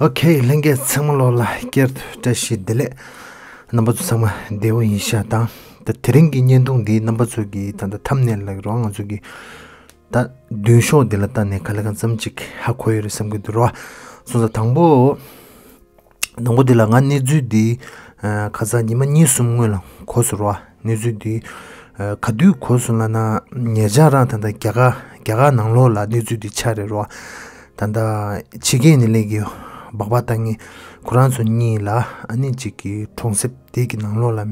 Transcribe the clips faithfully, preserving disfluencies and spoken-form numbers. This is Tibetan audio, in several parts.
ཨོ་ཁེ། ལྷན་རྒྱས་ཚང་མ་ལོག་ལ་བསྐྱར་དུ་བཀྲ་ཤིས་བདེ་ལེགས། རྣམ་པ་ཚོ་ཚང་མ་བདེ་པོ་ཡིན་ཤག་དང་། ད་དེ་རིང་གི་བརྙན་ཐུང་འདི་རྣམ་པ་ཚོ་གི་ད་ལྟ་ཐམ་ནེལ་ལ་རོགས་ང་ཚོ་གི་ད་མདུན་ཤོག་འདི་ལ་ལྟ་ནས་ག་ལེ་གང་འཚམ་ཅིག་ཧ་གོ་ཡོད་རེད་བསམ་གི་འདུག་རོགས། སོང་ཙང་དང་པོ། དང་པོ་འདི་ལ་ང་གནས་ཚུལ་འདི་ཨ་ཁ་སང་ཉི་མ་གཉིས་གསུམ་སྔོན་ལ་གོ་སོང་རོགས། གནས་ཚུལ་འདི་ཨ་ག་དུས་གོ་སོང་ལབ་ན། ཉེ་ཆར་རང་ད་ལྟ་རྒྱ་གར་རྒྱ་གར་ནང་ལོགས་ལ་གནས་ཚུལ་འདི་ཆགས་རེད་རོགས། ད་ལྟ་ཕྱི་རྒྱལ་ནས་སླེབས་ཀྱི་སྦག་སྦག་བཏང་མཁན་ཁོ་རང་ཚོ་གཉིས་ལ་ཨ་ནི་གཅིག་གི་གྲོང་གསེབ་དེ་གི་ནང་ལོགས་ལ་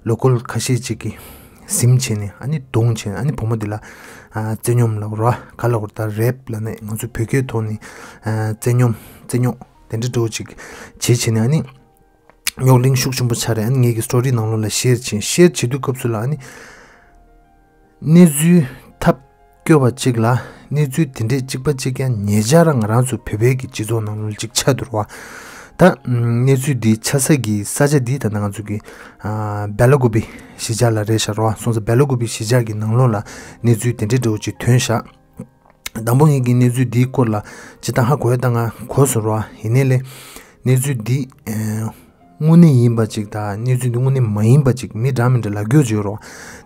ལོ་ཀལ་ཁ་ཤས་ཅིག་གིས་ཟིན་བྱས་ནས་ཨ་ནི་རྡུང་བྱས་ནས་ཨ་ནི་བུ་མོ་འདི་ལ་ཨ་བཙན་སྙོམས་ལབ་རོགས། ག་ལབ་དགོས་རེད། ད་རེབ་ལབ་ནས་ང་ཚོ་བོད་སྐད་ཐོག་ནས་ཨ་བཙན་སྙོམས་བཙན་སྙོམས་དེ་འདྲ་འདྲ་བོ་ཅིག་བྱས་བྱས་ནས་ཨ་ནི་རྙོག་གླེང་ཤུགས་ཆེན་པོ་ཆགས་རེད། ཨ་ནི་ངེད་ཀྱི་སི་ཊོ་རི་ནང་ལོགས་ལ་ཤེར་བྱས། ཤེར་བྱེད་དུས་སྐབས་སུ་ལ་ཨ་ནི་གནས་ཚུལ་ཐབས་སྐྱོ་བ་གཅིག་ལ་གནས་ཚུལ་དེ་འདྲས་གཅིག་པ་གཅིག་རྐྱང་ཉེ་ཆར་ང་རང་ཚོ་བོད་པའི་གི་སྤྱི་ཚོགས་ནང་ལོགས་གཅིག་ཆགས་འདུག་རོགས། ད་གནས་ཚུལ་འདི་ཆགས་ས་གི་ས་ཆ་འདི་ད་ལྟ་ང་ཚོ་གི་ཨ་སྦེ་ལ་ཀུ་པི་གཞིས་ཆགས་ལ་རེད་ཤག་རོགས། སོང་ཙང་སྦེ་ལ་ཀུ་པི་གཞིས་ཆགས་ཀྱི་ནང་ལོགས་ལ་གནས་ཚུལ་དེ་འདྲས་འདྲ་བོ་ཅིག་ཐོན་ཤག། དང་པོ་ངེད་ཀྱིས་གནས་ཚུལ་འདིའི་སྐོར་ལ་ཇི་ལྟར་ཧ་གོ་ཡ་ད་ང་གོ་སོང་རོགས། ཡིན་ནའི་ལས་གནས་ཚུལ་འདི་ཨེ་དངོས་གནས་ཡིན་པ་ཅིག་དང་གནས་ཚུལ་འདི་དངོས་གནས་མ་ཡིན་པ་ཅིག་མི་འདྲ་མི་འདྲ་ལབ་རྒྱུ་ཅིག་ཡོད་རོགས།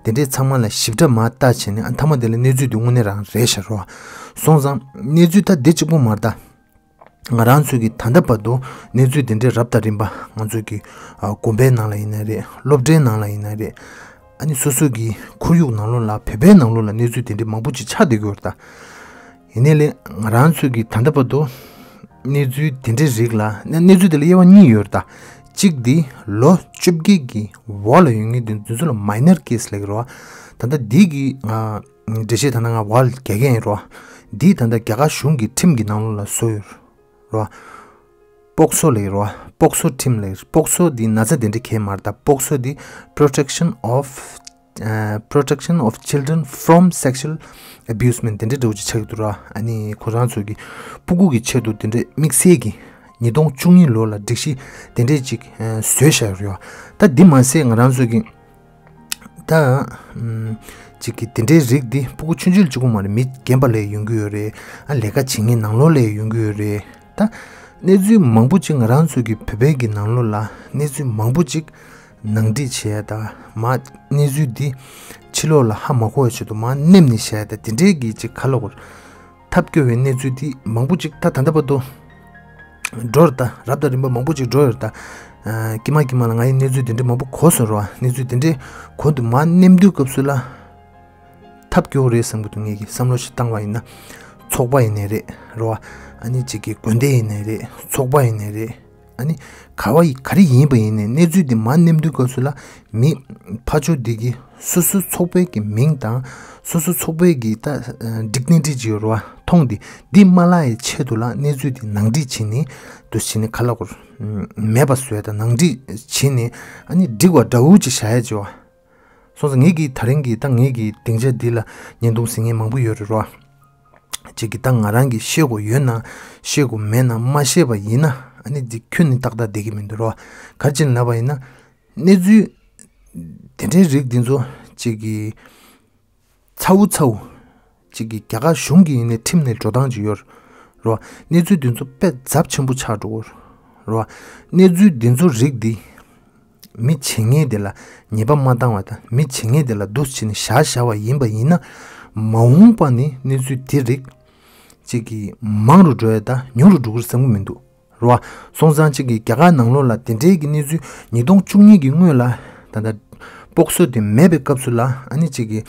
དེ་འདྲས་ཚང་མ་ལ་ཞིབ་ཕྲ་མར་བལྟས་བྱས་ནས་ཨ་མཐའ་མ་དེ་ལ་གནས་ཚུལ་འདི་དངོས་གནས་རང་རེད་ཤག་རོགས། སོང་ཙང་གནས་ཚུལ་ད་འདི་གཅིག་པོ་མ་རེད་ད། ང་རང་ཚོས་ཀྱི་ད་ལྟ་བར་དུ་གནས་ཚུལ་དེ་འདྲའི་རབ་དང་རིམ་པ་ང་ཚོས་ཀྱི་ཨ་དགོན་པའི་ནང་ལ་ཡིན་ན་རེད། སློབ་གྲྭའི་ནང་ལ་ཡིན་ན་རེད། ཨ་ནི་སོ་སོ་གི་ཁོར་ཡུག་ནང་ལོགས་ལ་བོད་པའི་ནང་ལོགས་ལ་གནས་ཚུལ་དེ་འདྲའི་མང་པོ་ཅིག་ཆགས་བསྡད་ཀྱི་ཡོད་རེད་ད། ཡིན་ནའི་ལས་ང་རང་ཚོས་ཀྱི་ད་ལྟ་བར་དུ་གནས་ཚུལ་དེ་འདྲའི་རིགས་ལ་གནས་གནས་ཚུལ་དེ་ལ་དབྱེ་བ་གཉིས་ཡོད་རེད་ད། གཅིག་དེ་ལོ་བཅོ་བརྒྱད་ཀྱི་འོག་ལ་ཡོད་མཁན་དེ་ཚོ་ལ་མའི་ནར་ཀེ་སི་ལབ་ཀྱི་རེད་བ། ད་ལྟ་འདི་གི་ང་འགྲེལ་བཤད་ད་ལྟ་ང་འོག་ལ་རྒྱག་གི་ཡིན་རེད་བ། འདི་ད་ལྟ་རྒྱ་གར་གཞུང་གི་ཁྲིམས་ཀྱི་ནང་ལོགས་ལ་བཟོས་ཡོད་རེད་བ། པོག་སོ་ལབ་ཀྱི་རེད་བ། པོག་སོ་ཁྲིམས་ལབ་ཀྱི་རེད། པོག་སོ་འདི་ན་ཚ་དེ་འདྲ་གང་ཡང་མ་རེད་ད། པོག་སོ་འདི་Protection of ཨ་Protection of Children from Sexual Abusement དེ་འདྲ་འདྲ་བོ་ཅིག་ཆགས་ཀྱི་འདུག་ར། ཨ་ནི་ཁོ་རང་ཚོ་གི་སྤུ་གུ་གི་ཆེད་དུ་དེ་འདྲ་དམིགས་བསལ་གྱི་ཉིས་སྟོང་བཅུ་གཉིས་ལོ་ལ་སྒྲིག་གཞི་དེ་འདྲ་ཅིག་ཨ་བཟོས་བཞག་ཡོད་རེད་བ། ད་འདི་མ་ཟད་ང་རང་ཚོ་གི་ད་ཨམ་ཅིག་གི་དེ་འདྲའི་རིགས་འདི་སྤུ་གུ་ཆུང་ཆུང་གཅིག་པོ་མ་རེད། མི་རྒན་པ་ལ་ཡོང་གི་ཡོད་རེད། ཨ་ལས་ཀ་བྱེད་མཁན་ནང་ལོགས་ལ་ཡོང་གི་ཡོད་རེད། ད་གནས་ཚུལ་མང་པོ་ཅིག་ང་རང་ཚོ་གི་བོད་པའི་གི་ནང་ལོགས་ལ་གནས་ཚུལ་མང་པོ་ཅིག་ནང་འགྲིག་བྱས་ད་མ་གནས་ཚུལ་འདི་ཕྱི་ལོགས་ལ་ཧ་མ་གོ་བའི་ཆེད་དུ་མ་ནེམ་ནས་བྱས་ད་དེ་འདྲའི་གི་ཅིག་ག་ལབ་དགོས་རེད། ཐབས་སྐྱོ་བའི་གནས་ཚུལ་འདི་མང་པོ་ཅིག་ད་ད་ལྟ་བར་དུ་འགྲོ་རེད་ད། རབ་དང་རིམ་པ་མང་པོ་ཅིག་འགྲོ་ཡོད་རེད་ད། ཨ་ཀྱི་མ་ཀྱི་མ་ལ་ང་ཡི་གནས་ཚུལ་འདི་འདྲ་མང་པོ་གོ་སོང་རེད་བ། གནས་ཚུལ་འདི་འདྲ་གོ་འདུག་མ་ནེམ་དུས་སྐབས་སུ་ལ་ཐབས་སྐྱོ་བོ་རེད་བསམ་གྱི་འདུག་ངེད་ཀྱིས་བསམ་བློ་ཞིག་བཏང་བ་ཡིན་ན། ཚོགས་པ་ཡིན་ནའི་རེད་རེད་བ། ཨ་ནི་གཅིག་གི་དགོན་སྡེ་ཡིན་ནའི་རེད། ཚོགས་པ་ཡིན་ནའི་རེད། ཨ་ནི་ག་བ་ཡི་ག་རེ་ཡིན་པ་ཡིན་ནའི་གནས་ཚུལ་འདི་མ་ནེམ་དུས་སྐབས་སུ་ལ་མི་ཕར་ཕྱོགས་འདི་གི་སོ་སོའི་ཚོགས་པའི་གི་མིང་དང་སོ་སོའི་ཚོགས་པའི་གི་ད་ཌིག་ནི་ཊི་ཅིག་ཡོད་རེད་བ། མཐོང་འདི་འདི་མ་བརླག་ཡའི་ཆེད་དུ་ལ་གནས་ཚུལ་འདི་ནང་འགྲིག་བྱས་ནས་འདུ་བྱས་ནས་ག་ལབ་དགོས་རེད། མེད་པ་བཟོ་ཡ་དང་ནང་འགྲིག་བྱས་ནས་ཨ་ནི་འགྲིག་པ་འདྲ་བོ་ཅིག་བྱ་ཡ་ཅིག་བ། སོང་ཙང་ངེད་ཀྱིས་ད་རིང་གི་ད་ངེད་ཀྱི་སྡིངས་ཆ་འདི་ལ་བརྙན་ཐུང་གཟིགས་མཁན་མང་པོ་ཡོད་རེད་རོ། གཅིག་གིས་ད་ང་རང་གིས་ཤེས་དགོས་ཡོད་ན་ཤེས་དགོས་མེད་ན་མ་ཤེས་པ་ཡིན་ན་ཨ་ནི་འདི་ཁྱོན་ནས་ཏག་ཏག་བསྡད་ཀྱི་མི་འདུག་རོ། ག་རེ་བྱས་ནས་ལབ་པ་ཡིན་ན་གནས་ཚུལ་དེ་འདྲའི་རིགས་འདི་ཚོ་གཅིག་གིས་ཚ་བོ་ཚ་བོ་གཅིག་གིས་རྒྱ་གར་གཞུང་གི་ཡིན་ནའི་ཁྲིམས་ནས་འགྲོ་སྟངས་ཅིག་ཡོད་རོ། གནས་ཚུལ་འདི་ཚོ་དཔེ་ཚབས་ཆེན་པོ་ཆགས་འགྲོ་གི་རོ། གནས་ཚུལ་འདི་ཚོ་རིགས་འདི་མི་བྱེད་མཁན་དེ་ལ་ཉེས་པ་མ་བཏང་བ་དང་མི་བྱེད་མཁན་དེ་ལ་འདུ་བྱས་ནས་བཞག་བཞག་པ་ཡིན་པ་ཡིན་ན་མ་འོངས་པ་ནས་གནས་ཚུལ་དེ་རིགས་གཅིག་གིས་མང་རུ་འགྲོ་ཡ་དང་ཉུང་རུ་འགྲོ་གི་རེད་བསམ་གི་མི་འདུག་རོ། སོང་ཙང་གཅིག་གིས་རྒྱ་གར་ནང་ལོགས་ལ་དེ་འདྲའི་གི་གནས་ཚུལ་ཉིས་སྟོང་བཅུ་གཉིས་ཀྱི་སྔོན་ལ་ད་ལྟ་པོག་སོ་དེ་མེད་པའི་སྐབས་སུ་ལ་ཨ་ནི་གཅིག་གིས་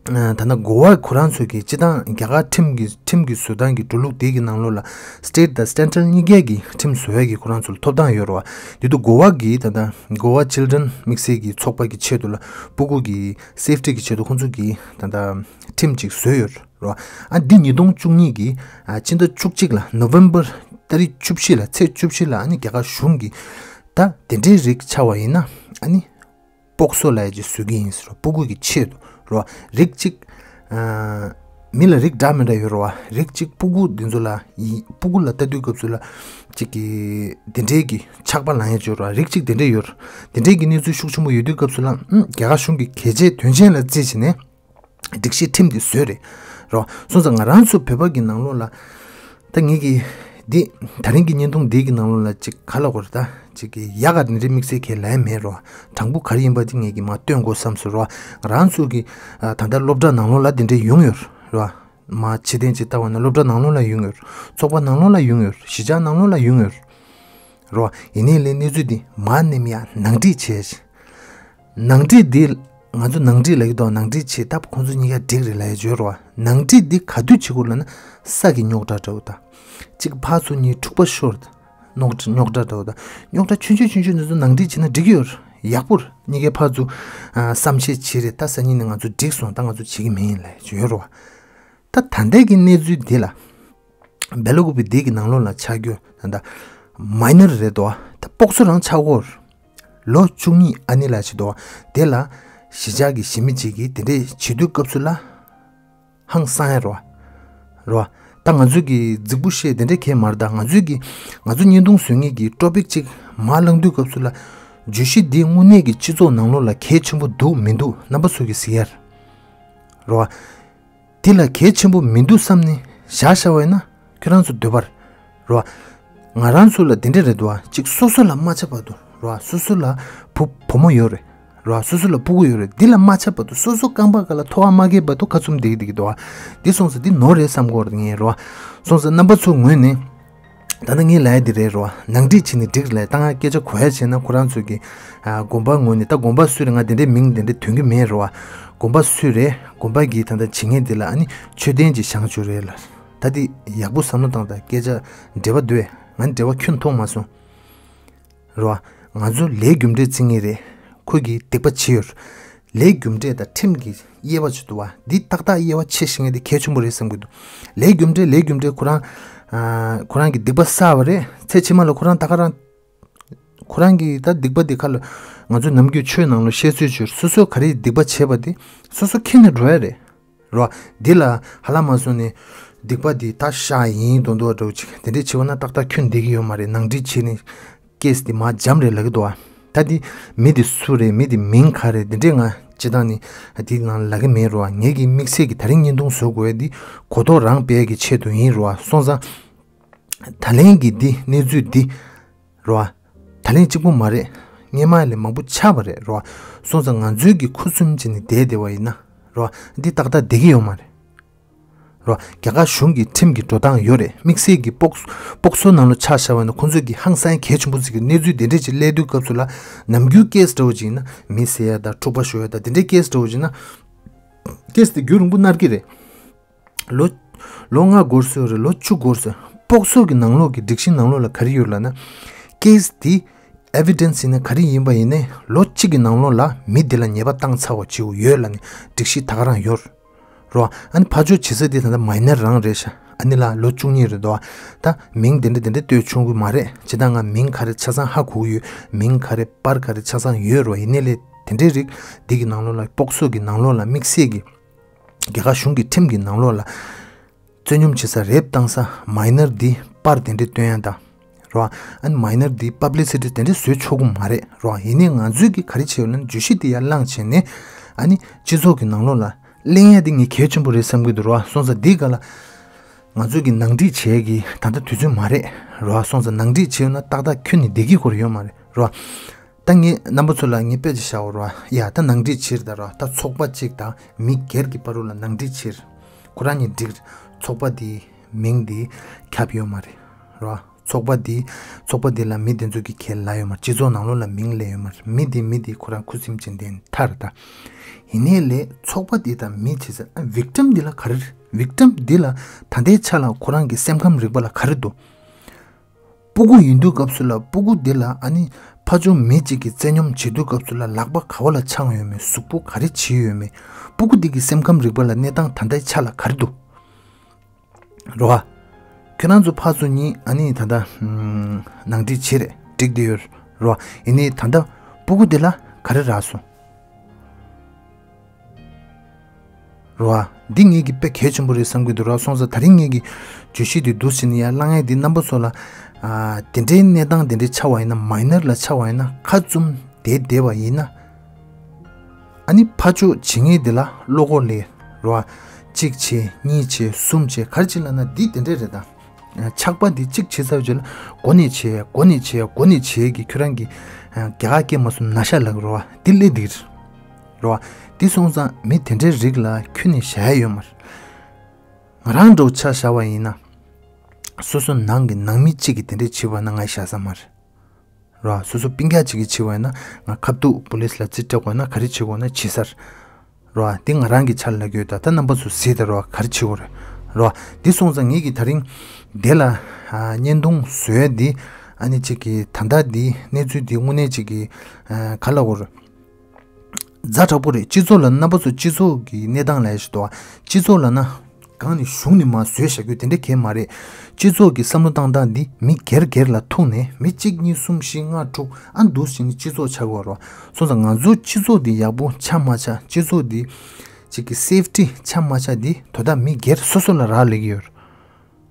ད་ལྟ་གོ་བ་ཁོ་རང་ཚོ་གི་སྤྱི་བཏང་རྒྱ་གར་ཁྲིམས་ཀྱི་ཁྲིམས་ཀྱི་བཟོ་སྟངས་ཀྱི་འགྲོ་ལུགས་དེ་གི་ནང་ལོགས་ལ་སི་ཊེཊ་དང་སེན་ཊྲལ་གཉིས་ཀའི་གི་ཁྲིམས་བཟོ་ཡ་གི་ཁོ་རང་ཚོ་ལ་ཐོབ་ཐང་ཡོད་རེད་བ། དེ་དུས་གོ་བ་གི་ད་ལྟ་གོ་བ་ཅིལ་ཌྲན་དམིགས་བསལ་གྱི་ཚོགས་པ་གི་ཆེད་དུ་ལ་སྤུ་གུ་གི་སེབ་ཊི་གི་ཆེད་དུ་ཁོང་ཚོ་གི་ད་ལྟ་ཁྲིམས་ཅིག་བཟོས་ཡོད་རེད་བ། ཨ་འདི་ཉིས་སྟོང་བཅུ་གཉིས་གི་ཨ་ཕྱི་ཟླ་བཅུ་གཅིག་ལ་ནོ་ཝེམ་བར་ཏ་རིག་བཅུ་བཞི་ལ་ཚེས་བཅུ་བཞི་ལ་ཨ་ནི་རྒྱ་གར་གཞུང་གི་ད་དེ་འདྲའི་རིགས་ཆགས་པ་ཡིན་ན་ཨ་ནི། པོག་སོ་ལབ་ཡ་ཅིག་བཟོ་གི་ཡིན་ཟེར་རོ། སྤུ་གུ་གི་ཆེད་དུ་རོ། རིགས་གཅིག་ཨ་མི་ལ་རིགས་འདྲ་མི་འདྲ་ཡོད་རོ། རིགས་གཅིག་སྤུ་གུ་འདི་ཚོ་ལ་ཡི་སྤུ་གུ་ལ་ལྟ་དུས་སྐབས་སུ་ལ་གཅིག་གི་དེ་འདྲའི་གི་ཆགས་པ་ལངས་ཡ་ཅིག་ཡོད་རོ། རིགས་གཅིག་དེ་འདྲ་ཡོད་རོ། དེ་འདྲའི་གི་གནས་ཚུལ་ཤུགས་ཆེན་པོ་ཡོད་དུས་སྐབས་སུ་ལ་ཨུམ་རྒྱ་གར་གཞུང་གི་གལ་ཆེའི་དོན་ཆེན་ལ་བརྩིས་བྱས་ནས་སྒྲིག་གཞི་ཁྲིམས་དེ་བཟོས་རེད་རོ། སོང་ཙང་ང་རང་ཚོ་བོད་པ་གི་ནང་ལོགས་ལ་ད་ངེད་ཀྱི་ འདི་ད་རིང་གི་བརྙན་ཐུང་འདི་གི་ནང་ལོགས་ལ་ཅིག་ག་ལ་གོ་རེད་ད། ཅིག་གི་ཡག་ག་འདི་འདྲའི་དམིགས་བསལ་གྱི་ལན་མེད་རོ། དྲང་པོ་ག་རེ་ཡིན་པ་འདི་ངས་ཀྱི་མ་སྟོན་དགོས་བསམ་སོང་རོ། ང་རང་ཚོ་གི་ཨ་ད་ལྟ་སློབ་གྲྭ་ནང་ལོགས་ལ་འདི་འདྲའི་ཡོང་ཡོད་རོ། མ་ཕྱི་རྟེན་ཅིག་ལྟ་བ་ན་སློབ་གྲྭ་ནང་ལོགས་ལ་ཡོང་ཡོད། ཚོགས་པ་ནང་ལོགས་ལ་ཡོང་ཡོད། གཞིས་ཆགས་ནང་ལོགས་ལ་ཡོང་ཡོད་རོ། ཡིན་ནའི་ལས་གནས་ཚུལ་འདི་མ་ནེམ་ཡ་ནང་འགྲིག་བྱས། ནང་འགྲིག་འདི་ང་ཚོ་ནང་འགྲིག་ལབ་ཀྱི་འདུག་ནང་འགྲིག་བྱེད་སྟབས་ཁོང་ཚོ་གཉིས་ཀ་འགྲིག་རེད་ལབ་ཡ་བརྗོད་རོ། ནང་འགྲིག་འདི་ག་དུས་བྱེད་དགོས་ལབ་ན་ས་གི་རྙོག་དྲ་འདྲ་བོ་དང་། གཅིག་ཕར་ཚུར་གཉིས་འཁྲུག་པ་ཤོར། རྙོག་དྲ་རྙོག་དྲ་འདྲ་བོ་དང་། རྙོག་དྲ་ཆུང་ཆུང་ཆུང་ཆུང་འདི་ཚོ་ནང་འགྲིག་བྱེད་ན་འགྲིག་གི་ཡོད་རེད། ཡག་པོ་རེད། གཉིས་ཀས་ཕར་ཚུར་ཨ་བསམ་ཤེས་བྱེད་རེད། ད་སང་ཉིན་ནས་ང་ཚོ་འགྲིག་སོང་། ད་ང་ཚོ་བྱེད་ཀྱི་མིན་ལབ་ཡ་ཡོད་རོ། ད་ད་ལྟའི་གི་གནས་ཚུལ་འདི་ལ། སྦེ་ལ་ཀུ་པི་འདི་གི་ནང་ལོགས་ལ་ཆགས་རྒྱུ་ད་ལྟ་མའི་ནར་རེད་དོ། ད་སྤོག་ཚོ་རང་ཆགས་ཀྱི་ཡོད་རེད། ལོ་བཅུ་གཉིས་ཨ་ནི་ལ་བྱེད་དོ། དེ་ལ་གཞིས་ཆགས་ཀྱི་གཞིས་མི་གཅིག་གིས་དེ་འདྲས་བྱེད་དུས་སྐབས་སུ་ལ་ཧང་སང་ཡ་རོ། རོ། ད་ང་ཚོས་ཀྱི་རྫིག་པོ་བཤད་དེ་འདྲས་གས་མ་རེད། ད་ང་ཚོས་ཀྱི་ང་ཚོ་བརྙན་ཐུང་བཟོ་མཁན་གྱི་ཊོ་པིག་ཅིག་མར་བླངས་དུས་སྐབས་སུ་ལ་བརྗོད་གཞི་འདི་དངོས་གནས་ཀྱི་སྤྱི་ཚོགས་ནང་ལོགས་ལ་གལ་ཆེན་པོ་འདུག་མི་འདུག་རྣམ་པ་ཚོ་གིས་གཟིགས་ཡ་རོ། དེ་ལ་གལ་ཆེན་པོ་མི་འདུག་བསམ་ནས་བཞག་བཞག་པ་ཡིན་ན་ཁྱོད་རང་ཚོ་འདོད་པར་རོ། ང་རང་ཚོ་ལ་དེ་འདྲས་རེད་འདུག་ཨ། ཅིག་སོ་སོ་ལ་མ་ཆགས་པ་འདུག་རོ། སོ་སོ་ལ་བུ་བུ་མོ་ཡོད་རེད་རོ། སོ་སོ་ལ་སྤུ་གུ་ཡོད་རེད། འདི་ལ་མ་ཆགས་པ་འདུག་སོ་སོ་རྐང་པ་སྒང་ལ་ཐོ་བ་མ་བཀལ་བར་དུ་ཁ་བཙུམ་བསྡད་ཀྱི་འདུག་ཨ། འདི་སོང་ཙང་འདི་ནོར་རེད་བསམ་གྱི་ཡོད་རེད་ངས་རོ། སོང་ཙང་རྣམ་པ་ཚོ་ངོས་ནས། ད་ལྟ་ངས་ལབ་ཡ་འདི་རེད་རོ། ནང་འགྲིག་བྱས་ནས་འགྲིག་ལབ། ད་ང་སྐད་ཆ་གོ་ཡ་བྱས་ན་ཁོ་རང་ཚོ་གི་ཨ་དགོན་པ་ངོས་ནས། ད་དགོན་པ་སུ་རེད། ང་དེ་འདྲའི་མིང་དེ་འདྲ་འདོན་གྱི་མེད་རོ། དགོན་པ་སུ་རེད། དགོན་པ་གི་ད་ལྟ་བྱེད་མཁན་དེ་ལ་ཨ་ནི་མཆོད་རྟེན་ཅིག་བཞེངས་བཅུག་རེད་ལབ། ད་དེ་ཡག་པོ་བསམ་བློ་བཏང་དང་། སྐད་ཆ་འབྲེལ་བ་འདུག་ང་འབྲེལ་བ་ཁྱོན་མཐོང་མ་སོང་རོ། ང་ཚོ་ལས་རྒྱུ་འབྲས་བརྩི་ངེས་རེད། ཁོ་གིས་སྡིག་པ་བྱས་ཡོད། ལས་རྒྱུ་འབྲས་དང་ཁྲིམས་ཀྱི་དབྱེ་བ་ཅིག་འདུག་བ། འདི་ཏག་ཏག་དབྱེ་བ་ཕྱེ་ཤེས་མཁན་དེ་གལ་ཆེན་པོ་རེད་བསམ་གྱི་འདུག་ལས་རྒྱུ་འབྲས། ལས་རྒྱུ་འབྲས་ཁོ་རང་ཨ་ཁོ་རང་གིས་སྡིག་པ་བསགས་པ་རེད། ཚེ་ཕྱི་མ་ལ་ཁོ་རང་ད་ག་རང་ཁོ་རང་གིས་ད་སྡིག་པ་དེ་ཁ་ལ་ང་ཚོ་ནམ་རྒྱུན་ཆོས་ནང་ལ་བཤད་སྲོལ་བྱོས། སོ་སོས་ག་རེ་སྡིག་པ་བྱས་པ་དེ་སོ་སོ་འཁྱེར་ནས་འགྲོ་ཡ་རེད་རོ། འདི་ལ་ཧ་ལམ་མ་སོང་ནས་སྡིག་པ་དེ་ད་བཤགས་ཡིན་མདོག་མདོག་འདྲ་བོ་ཅིག་དེ་འདྲས་བྱས་པ་ན་ཏག་ཏག་ཁྱོན་བསྡད་ཀྱི་ཡོད་མ་རེད། ནང་འགྲིག་བྱས་ནས་ཀེས་དེ་མར་འཇམ་རེད་ལབ་ཀྱི་འདུག་བ། ད་དེ་མི་དེ་སུ་རེད། མི་དེ་མིང་ག་རེད། དེ་འདྲས་ང་སྤྱིར་བཏང་ནས་དེའི་ནང་ལ་ལབ་ཀྱི་མེད་རོ། ངེད་ཀྱི་དམིགས་བསལ་གྱི་ད་རིང་བརྙན་ཐུང་བཟོ་དགོས་ཡ་དེ་གོ་རྟོགས་རང་སྤེལ་གྱི་ཆེད་དུ་ཡིན་རོ། སོང་ཙང་ད་ལན་གྱི་འདི་གནས་ཚུལ་འདི་རོ། ད་ལན་གཅིག་པོ་མ་རེད། སྔོན་མ་ལས་མང་པོ་ཆགས་པ་རེད་རོ། སོང་ཙང་ང་ཚོའི་གི་ཁུ་སིམ་བྱས་ནས་བསྡད་བསྡད་པ་ཡིན་ན་རོ། འདི་ཏག་ཏག་བསྡད་ཀྱི་ཡོད་མ་རེད་རོ། རྒྱ་གར་གཞུང་གི་ཁྲིམས་ཀྱི་འགྲོ་སྟངས་ཡོད་རེད། དམིགས་བསལ་གྱི་སྤོག་སྤོག་སོ་ནང་ལ་ཆ་བཞག་པ་ཡིན་ན་ཁོང་ཚོས་གི་ཧང་སང་གལ་ཆེན་པོ་ཟིག་གི་གནས་ཚུལ་དེ་འདྲས་ཅིག་སླེབས་དུས་སྐབས་སུ་ལ་ནམ་རྒྱུན་ཀེས་འདྲ་བོ་ཅིག་ཡིན་ན་མི་བསད་ཡ་དང་འཁྲུག་པ་ཤོར་ཡ་དང་དེ་འདྲས་ཀེས་འདྲ་བོ་ཅིག་ཡིན་ན་ཀེས་དེ་རྒྱུན་རིང་པོ་གནང་གི་རེད། ལོ་ལོ་ལྔ་འགོར་སྲོལ་རེད། ལོ་བཅུ་འགོར་སྲོལ། སྤོག་སོ་གི་ནང་ལོགས་ཀྱི་སྒྲིག་གཞི་ནང་ལོགས་ལ་ག་རེ་ཡོད་ལབ་ན། ཀེས་དེ་ཨེ་བི་ཌེན་སི་ཡིན་ན་ག་རེ་ཡིན་པ་ཡིན་ནའི་ལོ་གཅིག་གི་ནང་ལོགས་ལ་མི་དེ་ལ་ཉེས་པ་བཏང་ཚར་བ་ཅིག་ཡོད་ལབ་ནས་སྒྲིག་གཞི་ད་ག་རང་ཡོད་རོ། ཨ་ནི་ཕར་ཕྱོགས་བྱེད་ས་དེ་ད་ལྟ་མའི་ནར་རང་རེད་ཤག་ཨ་ནི་ལ་ལོ་བཅུ་གཉིས་རེད་དོ། ད་མིང་དེ་འདྲ་དེ་འདྲ་བཏོན་ཆོག་གི་མ་རེད། ཇི་ལྟར་ང་མིང་ག་རེ་ཆ་ཚང་ཧ་གོ་གི་ཡོད། མིང་ག་རེ་པར་ག་རེ་ཆ་ཚང་ཡོད་རོ། ཡིན་ནའི་ལས་དེ་འདྲའི་རིགས་འདི་གི་ནང་ལོགས་ལ་སྤོག་སོ་གི་ནང་ལོགས་ལ་དམིགས་བསལ་གྱི་རྒྱ་གར་གཞུང་གི་ཁྲིམས་ཀྱི་ནང་ལོགས་ལ་བཙོན་སྙོམས་བྱེད་ས་རེབ་བཏང་ས་མའི་ནར་འདི་པར་དེ་འདྲས་སྟོན་ཡ་དང་རོ། ཨ་ནི་མའི་ནར་འདི་པབ་ལི་སི་ཊི་དེ་འདྲས་བཟོས་ཆོག་གི་མ་རེད་རོ། ཡིན་ནའི་ང་ཚོས་ཀྱི་ག་རེ་བྱས་ཡོད་ན་བརྗོད་གཞི་དེ་ཡར་བླངས་བྱས་ནས་ཨ་ནི་སྤྱི་ཚོགས་ཀྱི་ནང་ལོགས་ལ་གླེང་ཡ་དེ་ངས་གལ་ཆེན་པོ་རེད་བསམ་གྱི་འདུག་རོ། སོང་ཙང་འདི་ག་ལ་ང་ཚོས་ཀྱི་ནང་འགྲིག་བྱས་ཀྱི་ད་ལྟ་དུས་ཚོད་མ་རེད་རོ། སོང་ཙང་ནང་འགྲིག་བྱས་ཡོད་ན་ཏག་ཏག་ཁྱོན་ནས་བསྡད་ཀྱི་ཁོ་ར་ཡོད་མ་རེད་རོ། ད་ངས་རྣམ་པ་ཚོ་ལ་ངས་དཔེ་ཅིག་བཞག་འོ་ར། ཡ་ད་ནང་འགྲིག་བྱེད་ད་ར། ད་ཚོགས་པ་གཅིག་དང་མི་སྒེར་གྱི་བར་ལ་ནང་འགྲིག་བྱེད། ཁོ་རང་གཉིས་འགྲིག་ཚོགས་པ་འདིའི་མིང་འདི་ཁྱབ་ཡོད་མ་རེད་ར། ཚོགས་པ་འདི་ཚོགས་པ་འདི་ལ་མི་དེ་ཚོ་གི་ཁས་ལ་ཡོད་མ་རེད། སྤྱི་ཚོགས་ནང་ལོགས་ལ་མིང་ལས་ཡོད་མ་རེད། མི་འདི་མི་འདི་ཁོ་རང་ཁུ་སིམ་ཅན་དེ་ཐར་ད། ཡིན་ནའི་ལས་ཚོགས་པ་འདི་དང་མི་བྱེད་ས་ཨ་བིག་ཊམ་འདི་ལ་ག་རེ་རེད། བིག་ཊམ་འདི་ལ་ད་ལྟའི་ཆ་ལ་ཁོ་རང་གི་སེམས་ཁམས་རིག་པ་ལ་ག་རེ་འདུག་སྤུ་གུ་ཡིན་དུས་སྐབས་སུ་ལ་སྤུ་གུ་དེ་ལ་ཨ་ནི་ཕ་ཆུང་མི་གཅིག་གིས་བཙན་སྙོམས་བྱེད་དུས་སྐབས་སུ་ལ་ལག་པ་ག་བ་ལ་འཆང་ཡོད་མེད། གཟུགས་པོ་ག་རེ་བྱེད་ཡོད་མེད། སྤུ་གུ་དེ་གི་སེམས་ཁམས་རིག་པ་ལ་གནས་སྟངས་ད་ལྟའི་ཆ་ལ་ག་རེ་འདུག་རོ། ཁྱོད་རང་ཚོ་ཕར་ཚུར་གཉིས་ཨ་ནི་ད་ལྟ་ནང་འགྲིག་བྱེད་རེད། འགྲིག་བསྡད་ཡོད་རོ། ཡིན་ནའི་ད་ལྟ་སྤུ་གུ་དེ་ལ་ག་རེ་རག་སོང་། རོ། འདི་ངེད་ཀྱི་དཔེ་གལ་ཆེན་པོ་རེད་བསམ་གྱི་འདུག་རོ། སོང་ཙང་ད་རིང་ངེད་ཀྱི་བརྗོད་གཞི་འདི་འདུག་ཟེར་ནས་ཡར་བླངས་ཡས་འདི་རྣམ་པ་ཚོ་ལ་ཨ་དེ་འདྲའི་གནས་སྟངས་དེ་འདྲའི་ཆགས་པ་ཡིན་ན། མའི་ནར་ལ་ཆགས་པ་ཡིན་ན་ཁ་བཙུམ་བསྡད་བསྡད་པ་ཡིན་ན། ཨ་ནི་ཕར་ཕྱོགས་བྱེད་མཁན་དེ་ལ་བློ་ཁོག་ལས་རོ། གཅིག་བྱས་གཉིས་བྱས་གསུམ་བྱས་ག་རེ་བྱེད་ལབ་ན་འདི་དེ་འདྲས་རེད་ད། ཆགས་པ་འདི་གཅིག་བྱེད་ཚར་བའི་རྗེས་ལ་མགོ་ནས་བྱས་མགོ་ནས་བྱས་མགོ་ནས་བྱས་ཀྱི་ཁྱོད་རང་གི་རྒྱ་གར་སྐད་མ་སུ་ན་ཤ་ལག་རོ་བ་འདི་སླེབས་འདི་རེད་རོ་བ། འདི་སོང་ཙང་མི་དེ་འདྲའི་རིགས་ལ་ཁྱོན་ནས་བཞག་ཡ་ཡོད་མ་རེད། ང་རང་འདྲ་བོ་ཆ་བཞག་པ་ཡིན་ན། སོ་སོ་ནང་གི་ནང་མི་གཅིག་གིས་དེ་འདྲས་བྱས་པ་ན་ང་བཞག་ས་མ་རེད། རོ། སོ་སོ་སྤུན་ཀྱག་གཅིག་གིས་བྱས་པ་ན་ང་ཁ་ཐུག་པུ་ལིས་ལ་རྩིས་སྤྲད་དགོས་ན་ག་རེ་བྱེད་དགོས་ན་བྱེད་ས་རེད། རོ། འདི་ང་རང་གི་ཆ་ལ་ཡོད་ད། ད་རྣམ་པ་ཚོ་གཟིགས་དང་རོ་ག་རེ་བྱེད་དགོས་རེད། རོ། འདི་སོང་ཙང་ངེད་ཀྱིས་ད་རིང་འདི་ལ་ཨ་བརྙན་ཐུང་བཟོས་འདི་ཨ་ནི་གཅིག་གིས་ད་ལྟ་འདི་གནས་ཚུལ་འདི་དངོས་གནས་གཅིག་གིས་ཨ་ག་ལ་གོ་རེད། ཛ་དྲག་པོ་རེད། སྤྱི་ཚོགས་ལ་རྣམ་པ་ཚོ་སྤྱི་ཚོགས་ཀྱི་གནས་སྟངས་ལ་ཡ་ཞིག་འདུག་བ། སྤྱི་ཚོགས་ལ་ན་གང་ནས་གཞུང་ནས་མ་བཟོས་བཞག་རྒྱུ་དེ་འདྲ་གས་མ་རེད། སྤྱི་ཚོགས་ཀྱི་བསམ་བློ་བཏང་སྟངས་འདི་མི་སྒེར་སྒེར་ལ་ཐུག་ནས་མི་གཅིག་གཉིས་གསུམ་བཞི་ལྔ་དྲུག་ཨ་འདུག་ཟིན་ནས་སྤྱི་ཚོགས་ཆགས་ཀྱི་ཡོད་རེད་བ། སོང་ཙང་ང་ཚོའི་སྤྱི་ཚོགས་འདི་ཡག་པོ་ཆགས་མ་ཆགས། སྤྱི་ཚོགས་འདི་གཅིག་གི་སེབ་ཊི་ཆགས་མ་ཆགས་འདི་དོ་བདག་མི་སྒེར་སོ་སོ་ལ་རག་ལས་ཀྱི་ཡོད་རེད།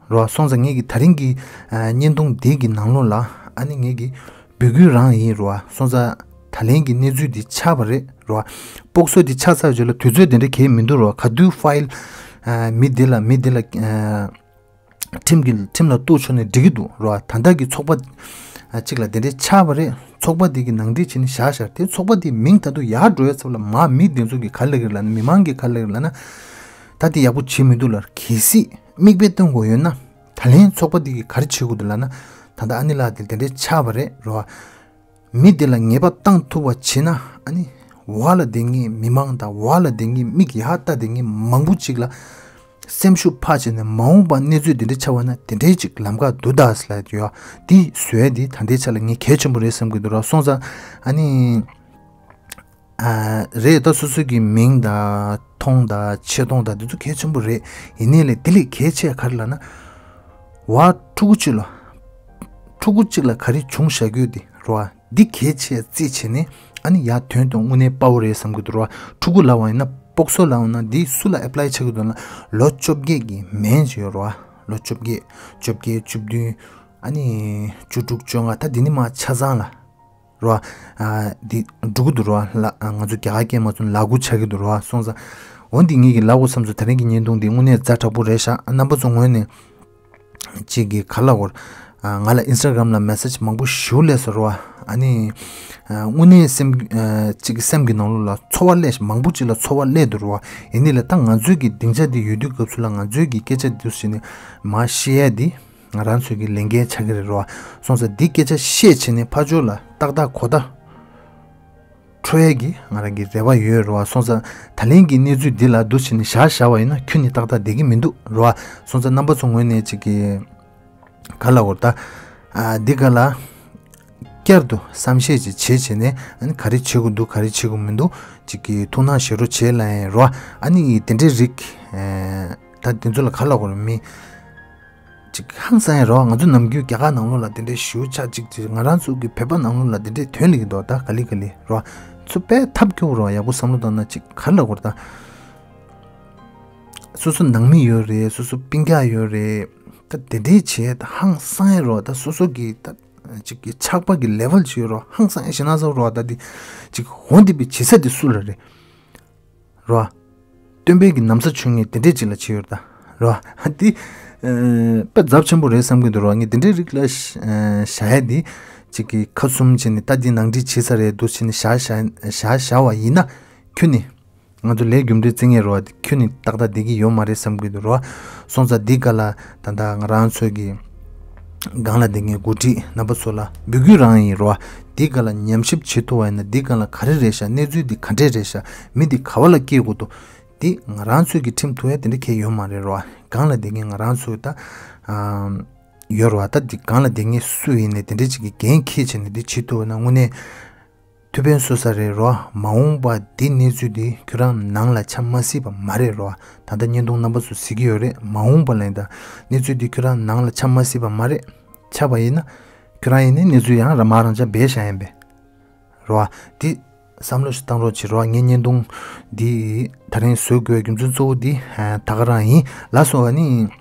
རོ། སོང་ཙང་ངེད་ཀྱི་ད་རིང་གི་ཨ་བརྙན་ཐུང་འདི་གི་ནང་ལོགས་ལ་ཨ་ནི་ངེད་ཀྱི་འབོད་སྐུལ་རང་ཡིན་རོ། སོང་ཙང་ད་ལན་གྱི་གནས་ཚུལ་འདི་ཆགས་པ་རེད་རོ། སྤོག་སོ་འདི་ཆགས་ཚར་རྗེས་ལ་དུས་ཚོད་དེ་འདྲ་གས་མི་འདུག་རོ། ག་དུས་ཕའིལ་ཨ་མི་འདི་ལ་མི་འདི་ལ་ཨ་ཁྲིམས་ཀྱི་ཁྲིམས་ལ་གཏུག་ཆོག་ནས་འགྲིག་གི་འདུག་རོ། ད་ལྟ་གི་ཚོགས་པ་ཨ་གཅིག་ལ་དེ་འདྲའི་ཆགས་པ་རེད། ཚོགས་པ་དེ་གི་ནང་འགྲིག་བྱས་ནས་བཞག་བཞག་དེ་ཚོགས་པ་དེ་མིང་ད་དུང་ཡར་འགྲོ་ཡ་ཚབ་ལ་མ་མི་དེ་ཚོ་གི་ག་ལ་གི་ལ་ན་མི་མང་གི་ག་ལ་གི་ལ་ན་ད་དེ་ཡག་པོ་བྱེད་མི་འདུག་ལ། གལ་སྲིད་མིག་དཔེ་སྟོན་དགོས་ཡོད་ན་ད་ལན་ཚོགས་པ་དེ་གི་ག་རེ་བྱེད་དགོས་འདུག་ལ་ན། ད་ལྟ་ཨ་ནི་ལགས་དེ་དེ་འདྲའི་ཆགས་པ་རེད་རོ། མི་དེ་ལ་ངེས་པ་བཏང་ཐུབ་པ་བྱེད་ན་ཨ་ནི་འོག་ལ་བསྡད་མཁན་མི་མང་དང་འོག་ལ་བསྡད་མཁན་མིག་ཡར་ལྟ་བསྡད་མཁན་མང་པོ་ཅིག་ལ་སེམས་ཤུགས་འཕར་བྱས་ནས་མ་འོངས་པ་གནས་ཚུལ་འདི་འདྲ་ཆགས་པ་ན་དེ་འདྲའི་ཅིག་ལམ་ཁ་འདུག་ད་ཟེར་ལབ་ཡོད། འདི་བཟོས་འདི་ད་ལྟའི་ཆ་ལ་ངས་གལ་ཆེན་པོ་རེད་བསམ་གྱི་འདུག་ར། སོང་ཙང་ཨ་ནི་ཨ་རེད་ད། སོ་སོ་གི་མིང་དང་མཐོང་དང་ཆེ་མཐོང་དང་འདི་ཚོ་གལ་ཆེན་པོ་རེད། ཡིན་ནའི་ལས་དེ་ལས་གལ་ཆེ་ག་རེ་ལབ་ན། བ་ཕྲུ་གུ་གཅིག་ལ་ཕྲུ་གུ་གཅིག་ལ་ག་རེ་བྱུང་བཞག་རྒྱུ་དེ་རོ། འདི་གལ་ཆེ་རྩིས་བྱས་ནས་ཨ་ནི་ཡར་དོན་དུ་དངོས་གནས་དཔའ་བོ་རེད་བསམ་གྱི་འདུག་རོ། ཕྲུ་གུ་ལབ་པ་ཡིན་ན་སྤོག་སོ་ལབ་པ་ན་འདི་སུ་ལ་ཨེ་པ་ལའི་ཆགས་ཀྱི་འདུག་ན་ལོ་བཅོ་བརྒྱད་ཀྱི་མན་ཅིག་ཡོད་རོ། ལོ་བཅོ་བརྒྱད་བཅོ་བརྒྱད་བཅུ་བདུན་ཨ་ནི་བཅུ་དྲུག་བཅོ་ལྔ་ད་འདི་ནི་མ་ཆ་ཚང་ལ་རོ། ཨ་འདི་འགྲོ་གི་འདུག་རོ། ལ་ང་ཚོ་རྒྱ་གར་སྐད་མ་ཚོ་ལ་དགུ་ཆགས་ཀྱི་འདུག་རོ། སོང་ཙང་འོ་འདི་ངེད་ཀྱི་ལ་དགུ་བསམ་ཚོ་ད་རིང་གི་བརྙན་ཐུང་འདི་དངོས་གནས་ཛ་དྲག་པོ་རེད་ཤག་རྣམ་པ་ཚོ་ངོས་ནས། གཅིག་གིས་ག་ལ་གོ། ང་ལ་ཨིན་སི་ཊ་གྷ་རམ་ལ་མེ་སེ་ཇི་མང་པོ་ཞིག་སླེབས་སོང་རོ། ཨ་ནི། དངོས་གནས་སེམས། གཅིག་གི་སེམས་ཀྱི་ནང་ལོགས་ལ་ཚོར་བ་སླེབས་ཤིག་མང་པོ་ཅིག་ལ་ཚོར་བ་སླེབས་འདུག་རོ། ཡིན་ནའི་ལས་ད་ང་ཚོའི་གི་སྡིངས་ཆ་འདི་ཡོད་དུས་སྐབས་སུ་ལ་ང་ཚོའི་གི་སྐད་ཆ་འདི་ཚོ་ནི་མ་བཤད་ཡ་འདི་ང་རང་ཚོའི་གི་ལས་འགན་ཆགས་ཀྱི་རེད་རོ། སོང་ཙང་འདི་སྐད་ཆ་བཤད་བྱས་ནས་ཕར་ཕྱོགས་ལ་ཏག་ཏག་གོ་བརྡ། འཕྲོད་ཡས་ཀྱི་ང་རང་གི་རེ་བ་ཡོད་རེད་བ། སོང་ཙང་ད་ལན་གྱི་གནས་ཚུལ་འདི་ལ་འདུ་བྱས་ནས་བཞག་བཞག་པ་ཡིན་ན་ཁྱོན་ནས་ཏག་ཏག་བསྡད་ཀྱི་མི་འདུག་རེད་བ། སོང་ཙང་རྣམ་པ་ཚོ་ངོས་ནས་ཅིག་གི་ག་ལ་འོར་ད་ཨ་འདི་ག་ལ་བསྐྱར་དུ་བསམ་ཤེས་ཅིག་བྱེད་བྱས་ནས་ཨ་ནི་ག་རེ་བྱེད་དགོས་འདུག་ག་རེ་བྱེད་དགོས་མི་འདུག་ཅིག་གི་ཐུགས་སྣང་བཞེས་རོགས་བྱེད་ལ་ཡིན་རེད་བ། ཨ་ནི་དེ་འདྲའི་རིགས་ཨ་ད་དེ་ཚོ་ལ་ག་ལ་འོར་མི། ཅིག་ཧང་སང་ཡ་རོ། ང་ཚོ་ནམ་རྒྱུན་རྒྱ་གར་ནང་ལོགས་ལ་དེ་འདྲའི་ཞུ་ཆ་ཅིག་ཅིག་ང་རང་ཚོ་གི་བོད་པ་ནང་ལོགས་ལ་དེ་འདྲའི་དོན་ལེགས་འདུག་ད་ག་ལེ་ག་ལེ་རོ། ཚོ་དཔེ་ཐབས་སྐྱོ་རོ། ཡག་པོ་བསམ་བློ་བཏང་ན་ཅིག་ག་ལ་གོ་ད། སོ་སོ་ནང་མི་ཡོད་རེད། སོ་སོ་སྤུན་ཀྱག་ཡོད་རེད། ད་དེ་འདྲའི་བྱས་ད་ཧང་སང་ཡ་རོ། ད་སོ་སོ་གི་ད་ཅིག་གི་ཆགས་པ་གི་ལེ་ཝལ་ཅིག་ཡོད་རོ། ཧང་སང་ཡ་ཞེ་ན་ཟ་རོ། ད་དེ་ཅིག་འོན་ཏེ་པའི་བྱེད་ས་དེ་སུ་ལ་རེད། རོ། སྟོན་པའི་གི་ན་བཟའ་ཆུང་ངེས་དེ་འདྲས་ཅིག་ལ་བྱེད་ཡོད་ད། རོ། འདི་དཔེ་ཚབས་ཆེན་པོ་རེད་བསམ་གི་འདུག་རོ། ངས་དེ་འདྲའི་རིགས་ལ་བྱ་ཡ་འདི་ཅིག་གི་ཁ་གསུམ་བྱས་ནས་ད་འདི་ནང་འདྲི་བྱེད་ས་རེད་འདུག་བྱས་ནས་བྱ་བྱ་བྱ་བ་ཡིན་ན་ཁྱོད་ནི་ང་ཚོ་ལས་རྒྱུ་འབྲས་བརྩི་ངེས་རོ། ཁྱོད་ནི་ཏག་ཏག་བསྡད་ཀྱི་ཡོད་མ་རེད་བསམ་གི་འདུག་རོ། སོང་ཙང་འདི་ག་ལ་ད་ལྟ་ང་རང་ཚོའི་གི་སྒང་ལ་བསྡད་མཁན་འགོ་ཁྲིད་རྣམ་པ་ཚོ་ལ་འབོད་སྐུལ་རང་ཡིན་རོ། འདི་ག་ལ་ཉམས་ཞིབ་བྱེད་ཐུབ་པ་ཡིན་ན་འདི་ག་ལ་ག་རེ་རེད་ཤག་གནས་ཚུལ་འདི་ག་འདྲས་རེད་ཤག་མི་འདི་ག་བ་ལ་སྐྱེལ་དགོས་འདུག་འདི་ང་རང་ཚོའི་གི་ཁྲིམས་ཐུག་ཡ་དེ་འདྲ་གལ་ཡོད་མ་རེད་རོ། སྒང་ལ་བསྡད་མཁན་ང་རང་ཚོའི་ད་ཡོད་རོ། ད་འདི་སྒང་ལ་བསྡད་མཁན་སུ་ཡིན་ནས་དེ་འདྲས་ཅིག་གི་འགན་འཁྱེར་བྱས་ནས་འདི་བྱེད་ཐུབ་པ་ན་དངོས་གནས། ཐུགས་ཕན་གསོས་ས་རེད་རོ། མ་འོངས་པ་འདི་གནས་ཚུལ་འདི་ཁྱོད་རང་ནང་ལ་ཆ་མ་སྲིད་པ་མ་རེད་རོ། ད་ལྟ་བརྙན་ཐུང་རྣམ་པ་ཚོ་གཟིགས་ཀྱི་ཡོད་རེད། མ་འོངས་པ་ལ་ཡིན་ད་གནས་ཚུལ་འདི་ཁྱོད་རང་ནང་ལ་ཆ་མ་སྲིད་པ་མ་རེད། ཆགས་པ་ཡིན་ན་ཁྱོད་རང་ཡིན་ནའི་གནས་ཚུལ་ཡང་རང་མ་རང་ཆ་བེད་བཞག་ཡིན་པས་རོ། འདི་བསམ་བློ་ཞིག་བཏང་རོགས་བྱེད་རོ། ངས་བརྙན་ཐུང་འདི་ད་རིང་བཟོ་དགོས་རྒྱུ་མཚན་གཙོ་བོ་འདི་ད་ག་རང་ཡིན་ལ་སོ་ཨ་ནི།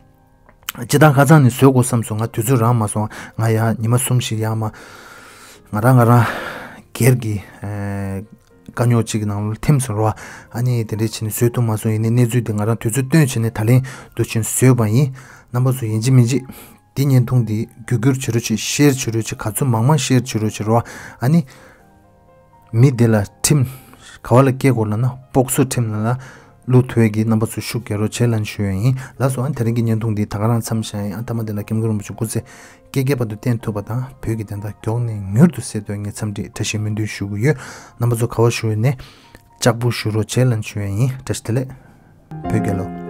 སྤྱི་བཏང་ཁ་སང་ནས་བཟོ་དགོས་བསམ་སོང་། ང་དུས་ཚོད་རག་མ་སོང་། ང་ཡང་ཉི་མ་གསུམ་ཞིག་ཡར་མར་ང་རང་ང་རང་སྒེར་གྱི་ཨེ་དཀའ་རྙོག་ཅིག་གི་ནང་ལ་ཐིམ་སོང་རོ། ཨ་ནི་དེ་འདྲས་བྱས་ནས་བཟོ་ཐུབ་མ་སོང་། ཡིན་ནའི་གནས་ཚུལ་དེ་ང་རང་དུས་ཚོད་བཏོན་བྱས་ནས་ད་ལན་འདུག་བྱས་ནས་བཟོས་པ་ཡིན། རྣམ་པ་ཚོ་ཡིན་གཅིག་མིན་གཅིག་ འདི་བརྙན་ཐུང་འདི་བརྒྱུད་སྐུར་བྱེད་རོགས་བྱེད། ཤེར་བྱེད་རོགས་བྱེད། ག་ཚོད་མང་མང་ཤེར་བྱེད་རོགས་བྱེད་རོགས། ཨ་ནི། མི་དེ་ལ་ཁྲིམས་ག་བ་ལ་སྐྱེལ་དགོས་ལབ་ན་སྤོག་སོ་ཁྲིམས་ལ་ལ་བླུག་ཐུབ་ཡས་ཀྱི་རྣམ་པ་ཚོ་ཤུགས་རྒྱག་རོགས་བྱེད་ལབ་ཞུ་ཡས་ཡིན། ལགས་སོ། ཨ་ནི་དེ་རིང་གི་བརྙན་ཐུང་འདི་ད་ག་རང་མཚམས་བཞག་ཡིན། ཨ་མཐའ་མ་དེ་ལ་སྐྱབས་མགོན་རིན་པོ་ཆེ་སྐུ་ཚེ་བསྐལ་བརྒྱའི་བར་དུ་བརྟན་ཐུབ་པ་དང་བོད་ཀྱི་བདེན་མཐའ་མགྱོགས་ནས་མྱུར་དུ་གསལ་དོན་ངེས། འཚམས་འདྲི་བཀྲ་ཤིས་སྨོན་འདུན་ཞུ་གི་ཡོད། རྣམ་པ་ཚོ་ག་བ་བཞུགས་ཡོད་ནས་ལྕགས་པོ་བཞུགས་རོགས་བྱེད་ལབ་ཞུ་ཡས་ཡིན། བཀྲ་ཤིས་བདེ་ལེགས། བོད་རྒྱལ་ལོ།